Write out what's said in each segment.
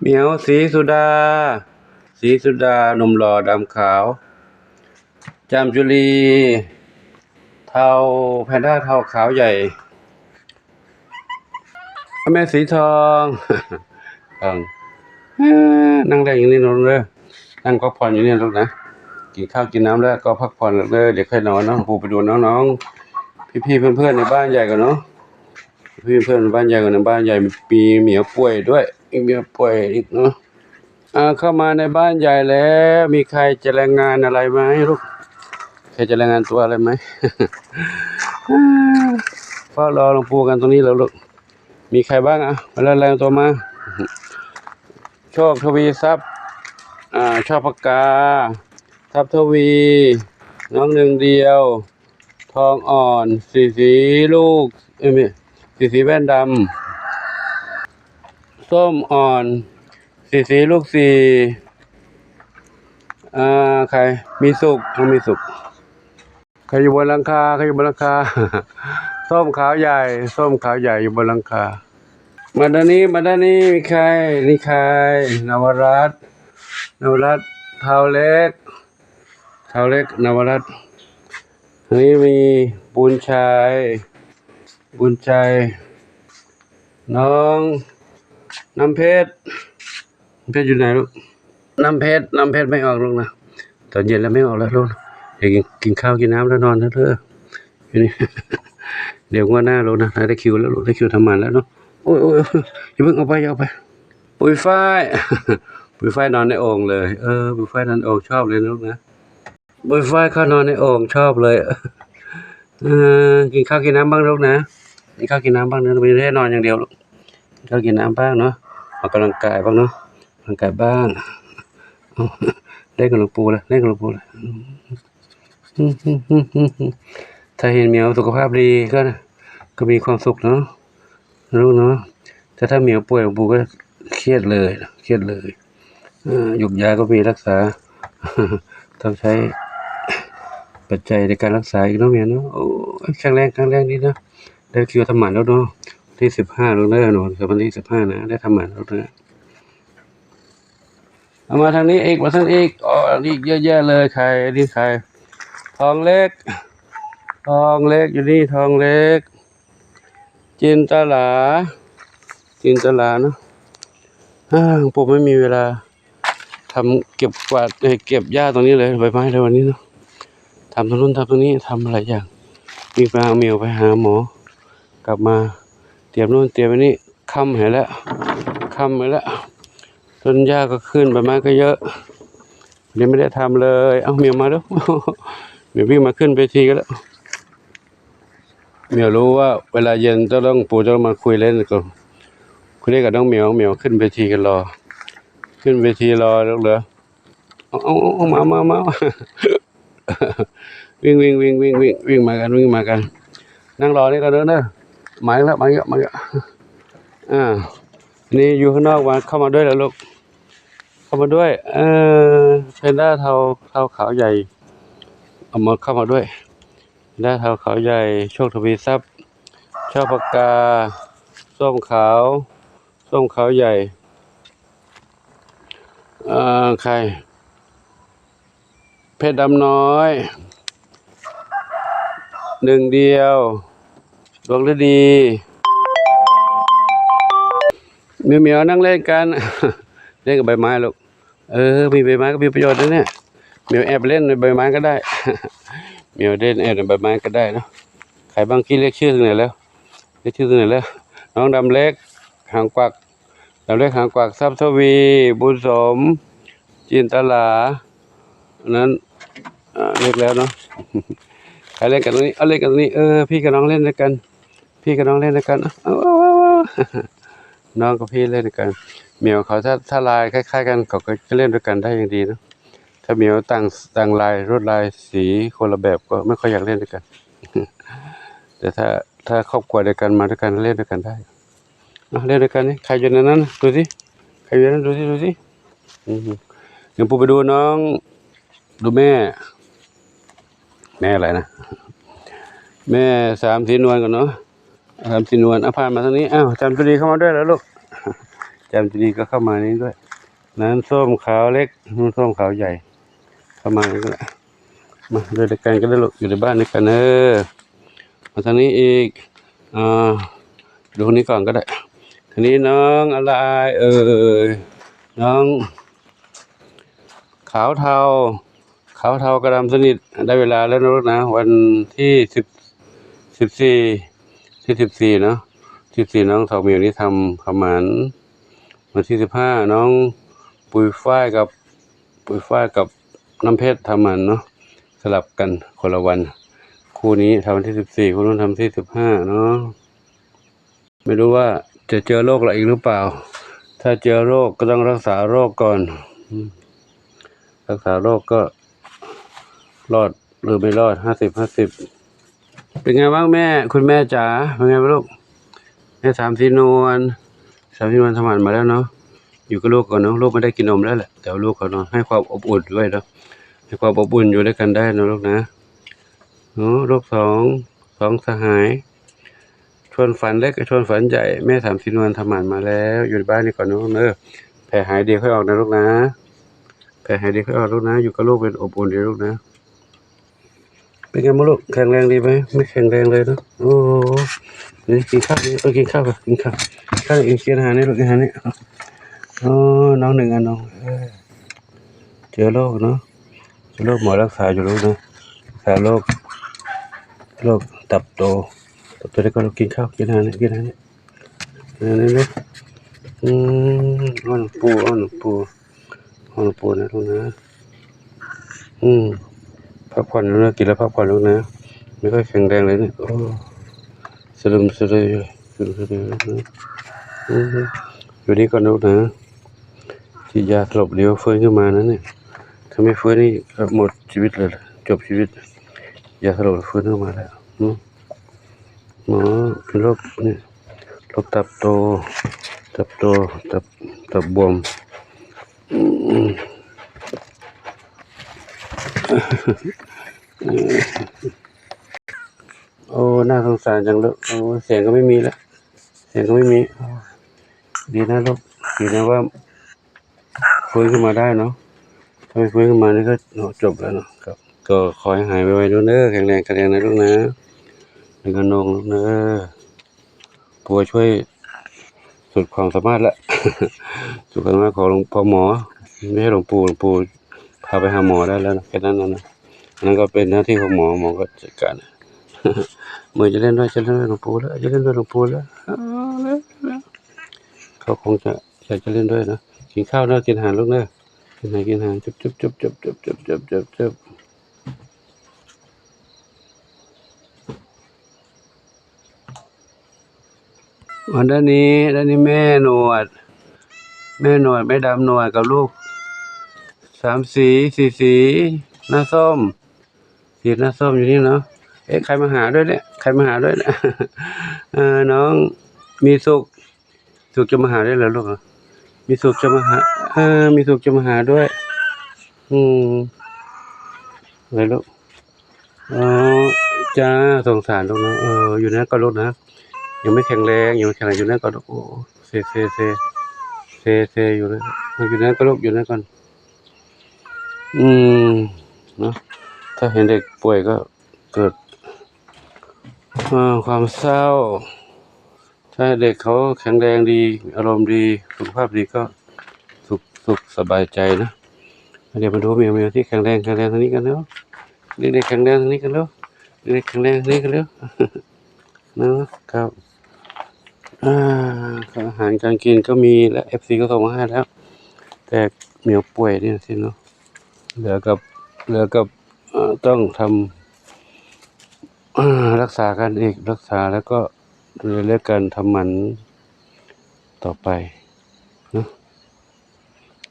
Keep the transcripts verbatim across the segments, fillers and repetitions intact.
เหมียวสีสุดา สีสุดา หนุ่มหล่อดำขาว จามจุลี เทา แพนด้าเทาขาวใหญ่ แม่สีทอง ทอง อ่า นั่งเล่นอยู่นี่ลูกเด้อ นั่งพักผ่อนอยู่นี่ลูกนะ กินข้าวกินน้ำแล้วก็พักผ่อนลูกเด้อ เดี๋ยวค่อยนอนเนาะ ปู่ไปดูน้องๆ พี่ๆ เพื่อนๆ ในบ้านใหญ่ก่อนเนาะ พี่ๆ เพื่อนๆ ในบ้านใหญ่ก่อน ในบ้านใหญ่มีเหมียวป่วยด้วย มีเหมียวป่วยอีกเนาะ อ่า เข้ามาในบ้านใหญ่แล้ว มีใครจะรายงานอะไรไหมลูก ใครจะรายงานตัวอะไรไหม เฝ้ารอหลวงปู่กันตรงนี้แล้วลูก มีใครบ้างอ่ะ มารายงานตัวมา โชคทวีทรัพย์ อ่า ชอบปากกา ทรัพย์ทวี น้องหนึ่งเดียว ทองอ่อน สีสีลูก เอ้ย ไม่ สีสีแว่นดำ ส้มอ่อน สีสีลูกสี่ อ่า ใคร มีสุข ต้องมีสุข ใครอยู่บนหลังคา ใครอยู่บนหลังคา ส้มขาวใหญ่ ส้มขาวใหญ่อยู่บนหลังคา มาด้านนี้ มาด้านนี้ มีใคร นี่ใคร นวรัตน์ นวรัตน์ เทาเล็ก เทาเล็ก นวรัตน์ อันนี้มีบุญชัย บุญชัย น้องน้ำเพชร น้ำเพชรอยู่ไหนลูก น้ำเพชร น้ำเพชรไม่ออกลูกนะ ตอนเย็นแล้วไม่ออกแล้วลูก เดี๋ยวกิน กินข้าวกินน้ำแล้วนอนแล้วเด้อ อยู่นี่ เดี๋ยวงวดหน้าลูกนะ ได้คิวแล้วลูก ได้คิวทำหมันแล้วเนาะ โอ้ย โอ้ย โอ้ย อย่าเพิ่งเอาไป อย่าเอาไป ปุยฝ้าย ปุยฝ้ายนอนในโอ่งเลย เออ ปุยฝ้ายนอนโอ่งชอบเลยนะลูกนะ ปุยฝ้ายเข้านอนในโอ่งชอบเลย เออ กินข้าวกินน้ำบ้างลูกนะ กินข้าวกินน้ำบ้างนะ ไม่ได้นอนอย่างเดียวลูก กินข้าวกินน้ำบ้างเนาะ ออกกำลังกายบ้างเนาะ ออกกำลังกายบ้าง เล่นกับหลวงปู่เลย เล่นกับหลวงปู่เลย ถ้าเห็นเหมียวสุขภาพดีก็ ก็มีความสุขเนาะ ลูกเนาะ แต่ถ้าเหมียวป่วยหลวงปู่ก็เครียดเลย เครียดเลย เอ่อ หยูกยาก็มีรักษา ต้องใช้ปัจจัยในการรักษาอีกเนาะเหมียวเนาะ โอ้ย แข็งแรง แข็งแรงดีเนาะ ได้คิวทำหมันแล้วเนาะ ที่สิบห้าแล้วเด้อเนาะ วันที่สิบห้านะ ได้ทำหมันแล้วนะ เอามาทางนี้อีก มาทางนี้อีก อ๋อ นี่เยอะแยะเลย ใคร นี่ใคร ทองเล็ก ทองเล็ก อยู่นี่ ทองเล็ก จินตลา จินตลาเนาะ อ่า ผมไม่มีเวลาทำเก็บกวาด เอ้ย เก็บหญ้าตรงนี้เลย ใบไม้เลยวันนี้เนาะ ทำตรงนู้นทำตรงนี้ ทำหลายอย่าง วิ่งไปหาเหมียว ไปหาหมอ กลับมา เตรียมนู่นเตรียมอันนี้ ค่ำเหลือแล้ว ค่ำเหลือแล้ว ต้นหญ้าก็ขึ้น ใบไม้ก็เยอะ ยังไม่ได้ทำเลย เอ้า เหมียวมาแล้ว เหมียววิ่งมาขึ้นเวทีกันแล้ว เหมียวรู้ว่าเวลาเย็นเจ้าต้อง ปู่จะมาคุยเล่นกับ คุยเล่นกับน้องเหมียว เหมียวขึ้นเวทีกันรอ ขึ้นเวทีรอแล้วเหรอ เอา เอา เอา มา มา มา วิ่ง วิ่ง วิ่ง วิ่ง วิ่ง วิ่งมากัน วิ่งมากัน นั่งรอนี่ก่อนเด้อ เด้อ มาอีกแล้ว มาอีกแล้ว มาอีกแล้ว อ่า นี่อยู่ข้างนอกมา เข้ามาด้วยแล้วลูก เข้ามาด้วย เออ แพนด้าเทา เทาขาวใหญ่ เอามา เข้ามาด้วย แพนด้าเทาขาวใหญ่ โชคทวีทรัพย์ ชอบปากกา ส้มขาว ส้มขาวใหญ่ เอ่อ ใคร เพชรดำน้อย หนึ่งเดียว ดวงฤดี เหมียวๆ นั่งเล่นกัน เล่นกับใบไม้ลูก เออ มีใบไม้ก็มีประโยชน์นะเนี่ย เหมียวแอบเล่นในใบไม้ก็ได้ เหมียวเล่นแอบในใบไม้ก็ได้เนาะ ใครบ้างกี้ เรียกชื่อตรงไหนแล้ว เรียกชื่อตรงไหนแล้ว น้องดำเล็ก หางกวัก ดำเล็ก หางกวัก ทรัพย์ทวี บุญสม จินตลา อันนั้น อ่า เรียกแล้วเนาะ ใครเล่นกันตรงนี้ เอาเล่นกันตรงนี้ เออ พี่กับน้องเล่นด้วยกัน พี่กับน้องเล่นด้วยกัน เอา เอา เอา เอา น้องกับพี่เล่นด้วยกัน เหมียวเขา ถ้า ถ้าลายคล้ายๆกัน เขาก็จะเล่นด้วยกันได้อย่างดีเนาะ ถ้าเหมียวต่าง ต่างลาย ลวดลายสีคนละแบบก็ไม่ค่อยอยากเล่นด้วยกัน แต่ถ้า ถ้าครอบครัวเดียวกันมาด้วยกันเล่นด้วยกันได้ อ่ะ เล่นด้วยกันนี่ ใครอยู่ในนั้น ดูสิ ใครอยู่ในนั้น ดูสิ ดูสิ อืม เดี๋ยวปู่ไปดูน้อง ดูแม่ แม่อะไรนะ แม่สามสีนวลก่อนเนาะ สามสีนวล อ่ะ ผ่านมาทางนี้ อ้าว จามจุลีเข้ามาด้วยแล้วลูก จามจุลีก็เข้ามานี่ด้วย น้ำส้มขาวเล็ก น้ำส้มขาวใหญ่ เข้ามานี่ก็ได้ มาด้วยกันก็ได้ลูก อยู่ในบ้านด้วยกันเออ มาทางนี้อีก อ่า ดูคนนี้ก่อนก็ได้ ทีนี้น้องอะไรเอ่ย น้อง ขาวเทา ขาวเทากระดำสนิท ได้เวลาแล้วนะลูกนะ วันที่สิบ สิบสี่ ที่สิบสี่เนาะ สิบสี่น้องสาวเหมียวนี่ทำขาวหมาน วันที่สิบห้าน้องปุยฝ้ายกับ ปุยฝ้ายกับน้ำเพชรทำหมานเนาะ สลับกันคนละวัน คู่นี้ทำวันที่สิบสี่ คู่นู้นทำที่สิบห้าเนาะ ไม่รู้ว่าจะเจอโรคอะไรอีกหรือเปล่า ถ้าเจอโรคก็ต้องรักษาโรคก่อน อืม รักษาโรคก็รอดหรือไม่รอด ห้าสิบ ห้าสิบ เป็นไงบ้างแม่ คุณแม่จ๋า เป็นไงบ้างลูก แม่สามสีนวล สามสีนวลทำหมานมาแล้วเนาะ อยู่กับลูกก่อนเนาะ ลูกไม่ได้กินนมแล้วแหละ แต่ว่าลูกเขาเนาะ ให้ความอบอุ่นด้วยเนาะ ให้ความอบอุ่นอยู่ด้วยกันได้เนาะลูกนะ เนาะ ลูกสอง สองสหาย ชวนฝันเล็กกับชวนฝันใหญ่ แม่สามสีนวลทำหมานมาแล้ว อยู่ในบ้านนี่ก่อนนะลูกเนอะ แผลหายดีค่อยออกนะลูกนะ แผลหายดีค่อยออกลูกนะ อยู่กับลูกเป็นอบอุ่นดีลูกนะ เป็นไงบ้างลูก แข็งแรงดีไหม ไม่แข็งแรงเลยเนอะ โอ้โห นี่กินข้าวนี่ เออ กินข้าวก่อน กินข้าว ข้าว กินอาหารนี่ลูก กินอาหารนี่ อ๋อ น้องหนึ่งอันน้อง เออ เจอโรคเนาะ เจอโรค หมอรักษาอยู่ลูกนะ รักษาโรค โรคตับโต ตับโต แล้วก็ลูกกินข้าว กินอาหารนี่ กินอาหารนี่ เออ นี่ลูก อืม อ้อนหลวงปู่ อ้อนหลวงปู่ อ้อนหลวงปู่นะลูกนะ อืม พักผ่อนลูกนะ กินแล้วพักผ่อนลูกนะ ไม่ค่อยแข็งแรงเลยเนี่ย โอ้ สะดุมสะดือ สะดุมสะดือนะ อืม อยู่นี่ก่อนลูกนะ ฉีดยาสลบ เดี๋ยวฟื้นขึ้นมานะเนี่ย ถ้าไม่ฟื้นนี่ก็หมดชีวิตเลย จบชีวิต ยาสลบ ฟื้นขึ้นมาแล้ว อืม หมอเป็นโรคเนี่ย โรคตับโต ตับโต ตับ ตับบวม อืม โอ้ น่าสงสารจังเลย โอ้ เสียงก็ไม่มีแล้ว เสียงก็ไม่มี โอ้ ดีนะลูก ดีนะว่า ฟื้นขึ้นมาได้เนาะ ถ้าไม่ฟื้นขึ้นมานี่ก็ เนาะ จบแล้วเนาะ ครับ ก็ขอให้หายไวๆ ลูกเด้อ แข็งแรง แข็งแรงนะลูกนะ แล้วก็นงลูกเด้อ ปู่ช่วยสุดความสามารถละ สุดความสามารถของหลวงพ่อหมอ ไม่ใช่หลวงปู่ หลวงปู่พาไปหาหมอได้แล้วนะ แค่นั้นนะนะ อันนั้นก็เป็นหน้าที่ของหมอ หมอก็จัดการ เมื่อยจะเล่นด้วย จะเล่นด้วยหลวงปู่แล้ว จะเล่นด้วยหลวงปู่แล้ว เอาแล้ว แล้ว เขาคงจะอยากจะเล่นด้วยนะ กินข้าวเนอะ กินอาหารลูกเนอะ กินอาหาร กินอาหาร จุ๊บจุ๊บจุ๊บจุ๊บจุ๊บจุ๊บจุ๊บจุ๊บจุ๊บ อ๋อ ด้านนี้ ด้านนี้แม่หนวด แม่หนวด แม่ดำหนวดกับลูก สามสี สี่สี หน้าส้ม สีหน้าส้มอยู่นี่เนาะ เอ๊ะ ใครมาหาด้วยเนี่ย ใครมาหาด้วยเนี่ย เออ น้องมีสุข สุขจะมาหาด้วยเหรอลูกเหรอ มีสุขจะมาหา เออ มีสุขจะมาหาด้วย อืม อะไรลูก อ๋อ จ้า สงสารลูกนะ เออ อยู่นั่นก่อนลูกนะ ยังไม่แข็งแรง ยังไม่แข็งแรง อยู่นั่นก่อนลูก โอ้ เซ เซ เซ เซ เซ อยู่นะ อยู่นั่นก่อนลูก อยู่นั่นก่อน อืม เนาะ ถ้าเห็นเด็กป่วยก็เกิด อ่า ความเศร้า ถ้าเด็กเขาแข็งแรงดี อารมณ์ดี สุขภาพดีก็สุข สุขสบายใจนะ เดี๋ยวมาดูแมว แมวที่แข็งแรง แข็งแรงทางนี้กันเนาะ เด็กๆแข็งแรงทางนี้กันเร็ว เด็กๆแข็งแรงทางนี้กันเร็ว นะครับ อ่า อาหารการกินก็มีแล้ว เอฟซีก็ส่งมาให้แล้ว แต่แมวป่วยเนี่ยสิเนาะ เหลือกับ เหลือกับ เอ่อ ต้องทำ อ่า รักษากันอีก รักษาแล้วก็ดูแลกัน ทำหมันต่อไปเนาะ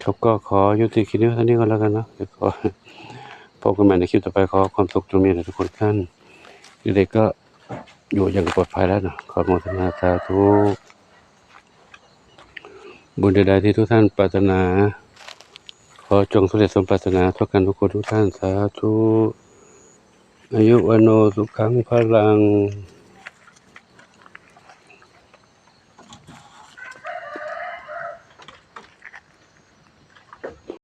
ครับ ก็ขอยุติคลิปนี้ไว้เท่านี้ก่อนแล้วกันเนาะ เดี๋ยวขอพบกันใหม่ในคลิปต่อไป ขอความสุขจงมีแด่ทุกคนท่าน เด็กๆก็อยู่อย่างปลอดภัยแล้วเนาะ ขออนุโมทนาสาธุ บุญใดๆที่ทุกท่านปรารถนา ขอจงสำเร็จสมปรารถนาทั่วกันทุกคนทุกท่าน สาธุ อายุวัณโณสุขังพลัง